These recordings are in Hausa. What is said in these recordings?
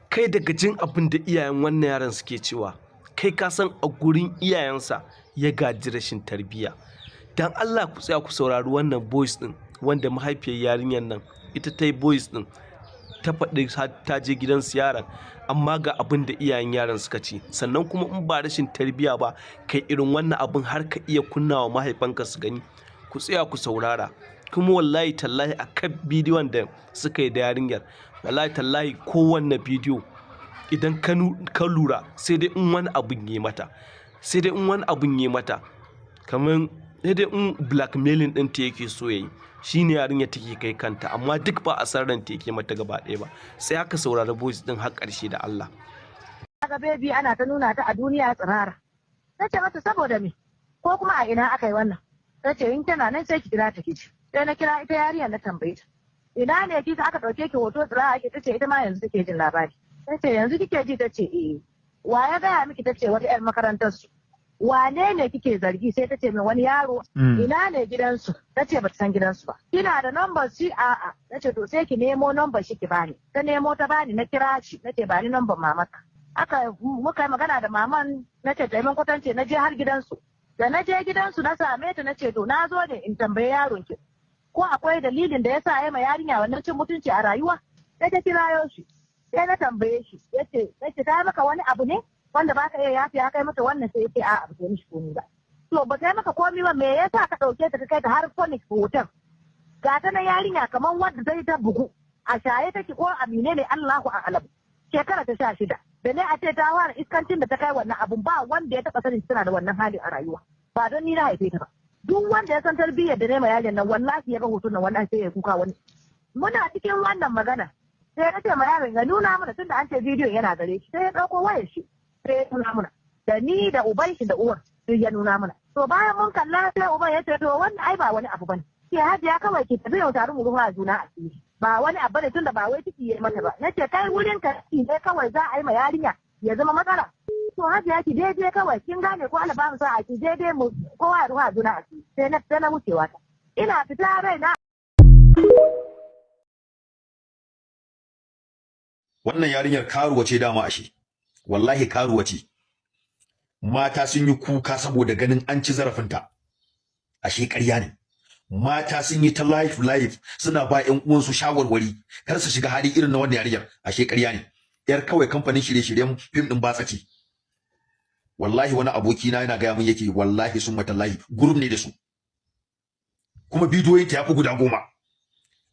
Kai daga jin abin da iyayen wannan yaron suke cewa, kai ka san a gurin iyayensa ya gaji rashin tarbiyya. Dan Allah ku tsaya ku saurari wannan voice din wanda mahaifiyar yarinyar nan ita ta yi voice din, ta faɗi ta je gidan su yaron, amma ga abin da iyayen yaron suka ce. Sannan kuma in ba rashin tarbiyya ba, kai irin wannan abin har ka iya kunnawa mahaifanka su gani. Ku tsaya ku saurara. Kuma wallahi tallahi a kan bidiyon da suka yi da yarinyar, wallahi tallahi kowanne bidiyo idan ka lura, sai dai in wani abun yi mata, sai dai in wani abun yi mata, kamar sai dai in blackmailing ɗin ta yake so yayi, shine yarinya take kai kanta, amma duk ba a san ranta yake mata gaba ɗaya ba. Sai aka saurari voice din har ƙarshe da Allah. Ga baby ana ta nuna ta a duniya tsirara. Ta ce mata saboda me? Ko kuma a ina aka yi wannan? Ta ce in tana nan sai ki kira ta kici. Sai na kira ita yarinyar na tambaye ta. Ina ne kika aka ɗauke ki hoto tsirara ake? Ta ce ita ma yanzu take jin labari. Ta ce yanzu kike ji? Ta ce eh. Wa ya gaya miki? Ta ce wata 'yar makarantar su. Wane ne kike zargi? Sai ta ce min wani yaro. Ina ne gidansu? Ta ce bata san gidansu ba. Kina da number shi? A'a. Na ce to sai ki nemo number shi ki bani. Ta nemo ta bani, na kira shi, na ce bani number mamaka. Aka muka yi magana da maman, na ce taimakon kwatance, na je har gidansu. Da na je gidansu na same ta, na ce to na zo ne in tambaye yaron ki. Ko akwai dalilin da yasa ya ma yarinya wannan cin mutunci a rayuwa? Sai ta kirayo shi. Sai na tambaye shi, yace nace ta maka wani abu ne wanda baka iya yafi ya kai mata wannan? Sai yace a'a, ba ta mishi komai ba. To ba ta maka komai ba, me yasa ka dauke ta ka kai ta har Phoenix Hotel? Ga ta na yarinya kamar wadda ta yi ta bugu, a shaye take ko a menene, Allahu a'lam. Shekara ta 16 da ne a ce ta fara iskancin da ta kai wannan abun, ba wanda ya taba sanin tana da wannan hali a rayuwa, ba don ni na haife ta ba. Duk wanda ya san tarbiyyar da ne ma yarin nan, wallahi ya ga hoton nan, wallahi sai ya kuka. Wani muna cikin wannan magana sai na ce ma yaron ya nuna mana, tunda an ce bidiyon yana gare shi. Sai ya dauko wayar shi, sai ya nuna mana, da ni da uban shi da uwar sai ya nuna mana. To bayan mun kalla sai uban ya ce to wannan ai ba wani abu bane, ke hajiya kawai ki tafi yau tare mu ruwa juna asiri, ba wani abu ne tunda ba wai ciki ya mata ba. Nace kai wurin ka ne kawai za a yi ma yarinya ya zama matsala. To hajiya ki daidai kawai, kin gane ko? Allah ba mu sa'a, ki daidai mu kowa ya ruwa juna asiri. Sai na wucewa ta, ina fita rai na Wannan yarinyar karuwa ce dama ashe. Wallahi karuwa ce. Mata sun yi kuka saboda ganin an ci zarafinta, ashe ƙarya ne. Mata sun yi ta live live suna ba ƴan uwansu shawarwari kar su shiga hali irin na wannan yarinyar, ashe ƙarya ne. Yar kawai kamfanin shirye-shiryen fim din batsa ce. Wallahi wani aboki na yana gaya min, yake wallahi sun matallahi group ne da su, kuma bidiyoyin ta yafi guda 10.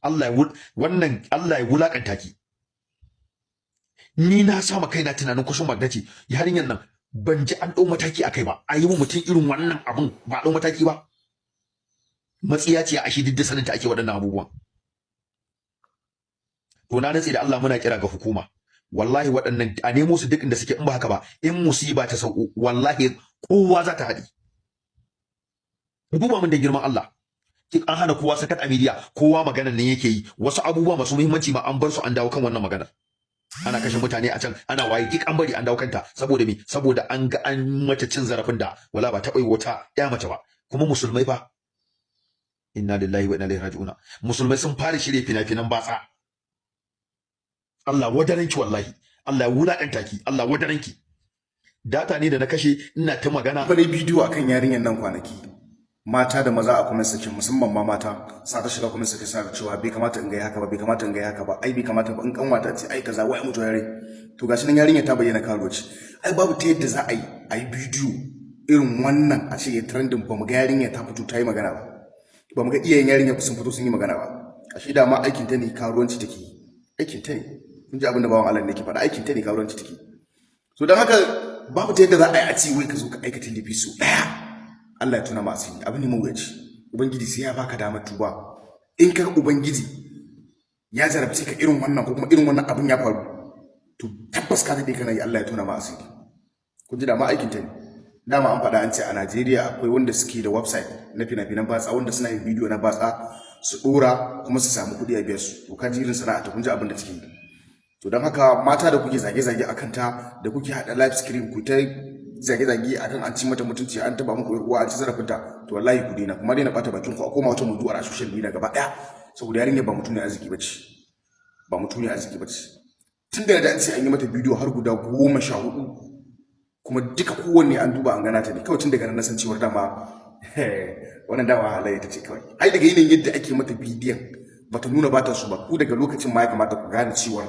Allah ya wannan, Allah ya wulakanta ki. Ni na sama kaina tunanin question mark, nace yarinyar nan ban ji an ɗau mataki akai ba. A yi mutum irin wannan abun ba a ɗau mataki ba? Matsiya ce a shi, duk da sanin ta ake waɗannan abubuwan. To na natsi da Allah, muna kira ga hukuma, wallahi waɗannan a nemo su duk inda suke. In ba haka ba, in musiba ta sauko, wallahi kowa za ta haɗi. Ku duba mun da girman Allah, an hana kowa sakat a media, kowa maganar nan yake yi. Wasu abubuwa masu muhimmanci ma an bar su, an dawo kan wannan maganar. Ana kashe mutane a can, ana waye, duk an bari an dawo kanta. Saboda me? Saboda an ga an mata cin zarafin da wala ba taɓa yi wata ya mace ba. Kuma musulmai fa, inna lillahi wa inna ilaihi raji'una, musulmai sun fara shirye fina-finan batsa. Allah wadaranki, wallahi Allah ya wulaƙanta ki, Allah wadaranki. Data ne da na kashe ina ta magana. Fa dai bidiyo akan yarinyar nan kwanaki, mata da maza a comment section, musamman ma mata, sa ta shiga comment section suna cewa bai kamata in ga haka ba, bai kamata in ga haka ba, ai bai kamata ba, in kanwata ce ai kaza, wai mutu yare. To gashi nan yarinyar ta bayyana karuwa ce. Ai babu ta yadda za a yi bidiyo irin wannan a ce ya trending ba mu ga yarinyar ta fito ta yi magana ba, ba mu ga iyayen yarinyar sun fito sun yi magana ba. Ashe da ma aikin ta ne, karuwanci take yi, aikin ta ne. Kun ji abin da bawan Allah ne ke faɗa, aikin ta ne, karuwanci take. So don haka babu ta yadda za a yi a ce wai ka zo ka aikata laifi sau ɗaya Allah ya tuna ma asiri. Abin ne mawuyaci. Ubangiji sai ya baka damar tuba. In ka Ubangiji ya jarabce ka irin wannan, ko kuma irin wannan abin ya faru, to tabbas ka daɗe kana yi, Allah ya tuna ma asiri. Kun ji, da ma aikin ta ne. Dama an faɗa, an ce a Najeriya akwai wanda suke da website na fina-finan batsa, wanda suna yin bidiyo na batsa su ɗora kuma su samu kuɗi a biya su. To ka ji irin sana'a ta, kun ji abin da take yi. To don haka mata da kuke zage-zage a kanta, da kuke haɗa live screen ku ta zage-zage akan an ci mata mutunci, an taba muku uwa, an ci zarafinta, to wallahi ku daina, kuma daina bata bakin ku, a koma wata mudu'ar a social media gaba ɗaya, saboda yarinya ba mutum ne arziki bace, ba mutum ne arziki bace. Tun da an ce an yi mata bidiyo har guda 14, kuma duka kowanne an duba an gana ta ne. Kawai tun daga nan na san cewar dama wannan dama halayya ta ce kawai. Ai daga yanayin yadda ake mata bidiyon, bata nuna ba ta so ba. Ku daga lokacin ma ya kamata ku gane cewar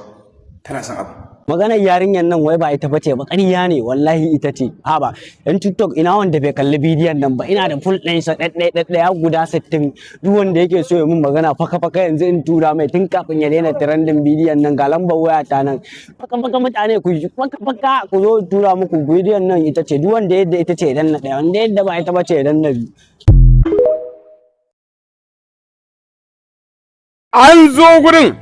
tana son abu. Maganar yarinyar nan wai ba ita bace ba, ƙarya ne, wallahi ita ce. Ha ba yan TikTok, ina wanda bai kalli bidiyon nan ba? Ina da full ɗin sa ɗaɗɗaya ɗaɗɗaya guda 60. Duk wanda yake so ya mun magana faka faka yanzu in tura mai tun kafin ya daina trending bidiyon nan. Ga lambar waya ta nan. Faka faka, mutane, ku faka faka ku zo tura muku bidiyon nan. Ita ce. Duk wanda yadda ita ce idan na ɗaya, wanda yadda ba ita bace idan na biyu. An zo gurin,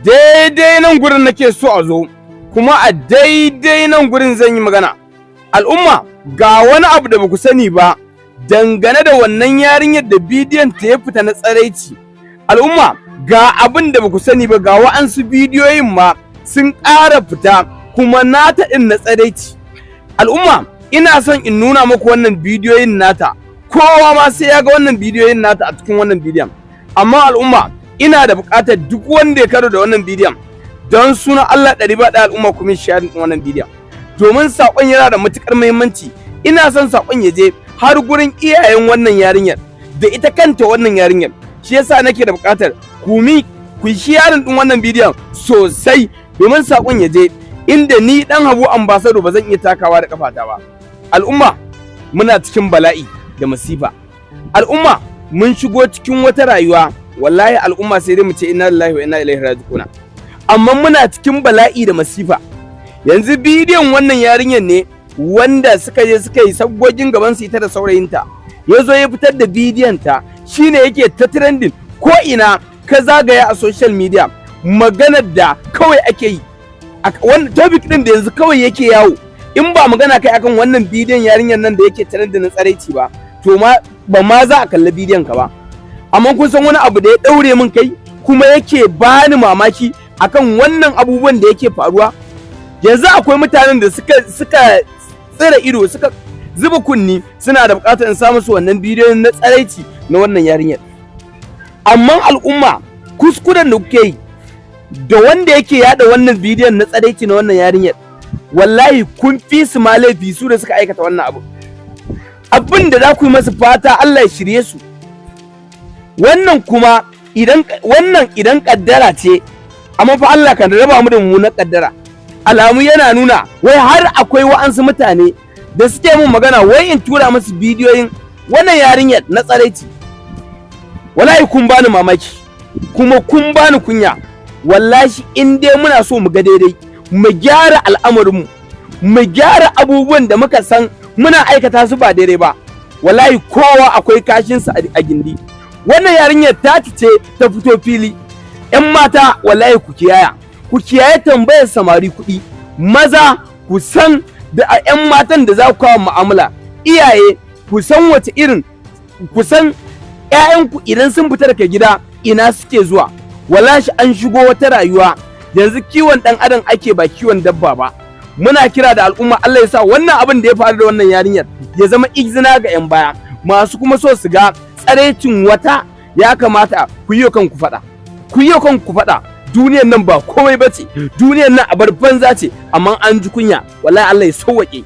daidai nan gurin nake so a zo, kuma a daidai nan gurin zan yi magana. Al'umma, ga wani abu da baku sani ba dangane da wannan yarinyar da bidiyon ta ya fita na tsaraici. Al'umma, ga abin da baku sani ba, ga wa'ansu bidiyoyin ma sun ƙara fita kuma nata ɗin na tsaraici. Al'umma, ina son in nuna muku wannan bidiyoyin nata, kowa ma sai ya ga wannan bidiyoyin nata a cikin wannan bidiyon. Amma al'umma, ina da buƙatar duk wanda ya karo da wannan bidiyon, don sunan Allah ɗari ba ɗaya, al'umma, kuma share ɗin wannan bidiyon, domin saƙon yana da matuƙar muhimmanci. Ina son saƙon ya je har gurin iyayen wannan yarinyar da ita kanta wannan yarinyar. Shi yasa nake da buƙatar ku mi ku share ɗin wannan bidiyon sosai, domin saƙon ya je inda ni ɗan Habu Ambasado ba zan iya takawa da ƙafata ba. Al'umma, muna cikin bala'i da masifa. Al'umma, mun shigo cikin wata rayuwa, wallahi al'umma sai dai mu ce inna lillahi wa inna ilaihi raji'una, amma muna cikin bala'i da masifa. Yanzu bidiyon wannan yarinyar ne wanda suka je suka yi sabgogin gaban su ita da saurayinta, ya zo ya fitar da bidiyon ta, shine yake ta trending ko ina ka zagaya a social media. Maganar da kawai ake yi, wannan topic din da yanzu kawai yake yawo, in ba magana kai akan wannan bidiyon yarinyar nan da yake trending na tsaraici ba, to ma ba ma za a kalli bidiyon ka ba. Amma kun san wani abu da ya daure min kai kuma yake bani mamaki akan wannan abubuwan da yake faruwa yanzu? Akwai mutanen da suka tsira ido, suka zuba kunni, suna da bukatar in samu su wannan bidiyon na tsaraici na wannan yarinyar. Amma al'umma, kuskuren da kuke yi da wanda yake yada wannan bidiyon na tsaraici na wannan yarinyar, wallahi kun fi su ma laifi, su da suka aikata wannan abu. Abin da za ku yi masu fata, Allah ya shirye su. Wannan kuma idan wannan idan kaddara ce, amma fa Allah kan raba mu da mummunar kaddara. Alamu yana nuna wai har akwai wa'ansu mutane da suke mun magana wai in tura musu bidiyoyin wannan yarinyar na tsaraici. Wallahi kun bani mamaki kuma kun bani kunya. Wallahi in dai muna so mu ga daidai, mu gyara al'amarinmu, mu gyara abubuwan da muka san muna aikata su ba daidai ba, wallahi kowa akwai kashinsa a gindi. Wannan yarinyar ta ce ta fito fili. ‘Yan mata, wallahi ku kiyaya, ku kiyaye tambayar samari kuɗi. Maza, ku san da ‘yan matan da za ku kawo mu'amala. Iyaye, ku san wace irin, ku san ‘ya'yanku idan sun fita daga gida ina suke zuwa. Wallahi an shigo wata rayuwa yanzu, kiwon ɗan adam ake ba kiwon dabba ba. Muna kira da al'umma, Allah ya sa wannan abin da ya faru da wannan yarinyar ya zama izina ga 'yan baya masu kuma so su ga tsarecin wata. Ya kamata ku yi kanku faɗa, ku yi kanku faɗa. Duniyar nan ba komai bace, duniyar nan abar banza ce, amma an ji kunya. Wallahi Allah ya sauwaƙe.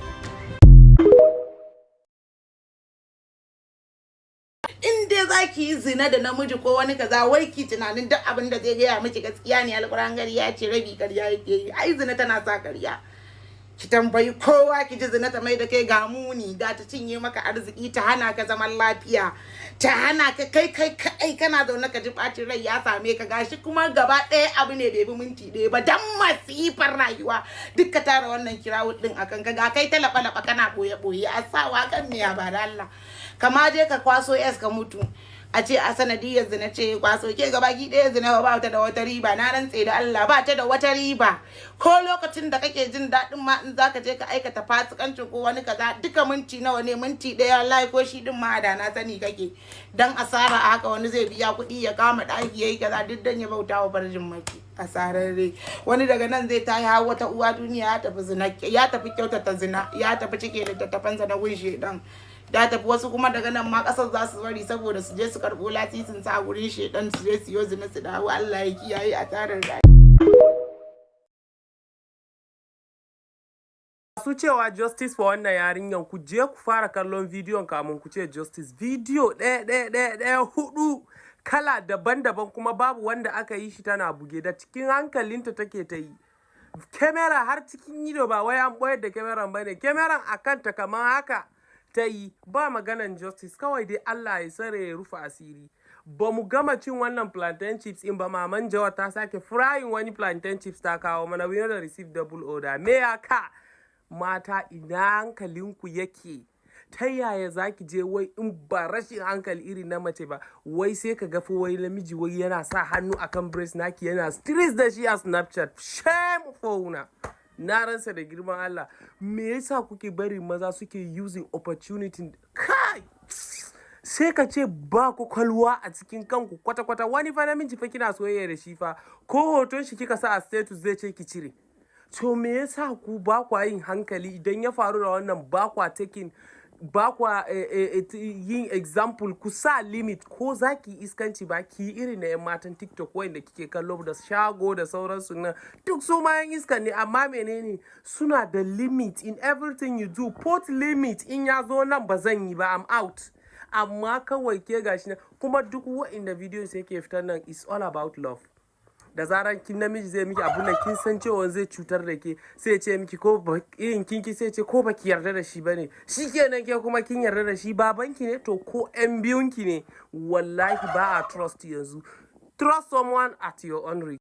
In dai za ki yi zina da namiji ko wani kaza, wai ki tunanin duk abin da zai gaya miki gaskiya ne, alƙur'an ya ce rabi ƙarya yake yi. Ai zina tana sa ƙarya. Ki tambayi kowa ki ji. Zina ta mai da kai ga muni, ga ta cinye maka arziki, ta hana ka zaman lafiya, ta hana ka kai kai kai kana zaune ka ji bacin rai ya same ka. Gashi kuma gaba ɗaya abu ne bai bi minti ɗaya ba, dan masifar rayuwa duk ka tara wannan kirawun din akan ka, ga kai ta laɓa laɓa kana ɓoye ɓoye a sawa kan miya. Ba da Allah kama je ka kwaso s ka mutu, a ce a sanadiyar zina ce kwaso ke gaba ki ɗaya. Zina ba ta da wata riba, na rantse da Allah ba ta da wata riba. Ko lokacin da kake jin daɗin ma in zaka je ka aikata fasikancin ko wani kaza, duka minti nawa ne? Minti ɗaya, wallahi ko shi din ma da na sani kake dan asara. A haka wani zai biya kuɗi ya kama ɗaki yayi kaza, duk dan ya bauta wa farjin mace asararre. Wani daga nan zai tayi har wata uwa duniya, ya tafi zina, ya tafi kyautata zina, ya tafi cike littattafansa na gunshe dan da tafi. Wasu kuma daga nan ma kasar za su bari saboda su je su karɓo lasisin sa a gurin shedan, su je su yo zina su dawo. Allah ya kiyaye asarar rayuwa. Masu cewa justice for wannan yarinyan, ku je ku fara kallon bidiyon kamun ku ce justice. Bidiyo ɗaya ɗaya ɗaya ɗaya hudu, kala daban-daban, kuma babu wanda aka yi shi tana buge da cikin hankalinta take ta yi. Kyamara har cikin ido, ba wai an ɓoyar da kyamaran ba ne, kyamaran a kanta kamar haka ta yi. Ba maganan justice, kawai dai Allah ya sare, ya rufe asiri. Ba mu gama cin wannan plantain chips in ba, maman Jawa ta sake frying wani plantain chips ta kawo mana. We no receive double order. Me ya ka mata, ina hankalinku yake? Ta yaya za ki je, wai in ba rashin hankali irin na mace ba, wai sai ka ga fa wai namiji wai yana sa hannu akan breast naki, yana stress da shi a Snapchat? Shame for una. Na ransa da girman Allah, me yasa kuke bari maza suke using opportunity? Kai, sai ka ce ba kwakwalwa a cikin kanku kwata-kwata. Wani fa namiji fa kina soyayya da shi fa, ko hoton shi kika sa a status, zai ce ki cire. To me yasa ku ba kwa yin hankali? Idan ya faru da wannan, ba kwa taking, ba kwa yin example, ku sa limit. Ko za ki iskanci ba ki yi irin na 'yan matan TikTok wanda kike kallo da shago da sauransu nan, duk su ma 'yan iskan ne, amma menene, suna da limit. In everything you do, put limit. In ya zo nan, ba zan yi ba, I'm out. Amma kawai ke gashi nan, kuma duk wa'inda videos yake fitar nan is all about love. Da zaran kin namiji zai miki abun nan, kin san cewa zai cutar da ke, sai ya ce miki ko irin kinki, sai ce ko baki yarda da shi bane, shikenan. Ke kuma kin yarda da shi, babanki ne to, ko yan biyunki ne. Wallahi ba a trust yanzu. Trust someone at your own risk.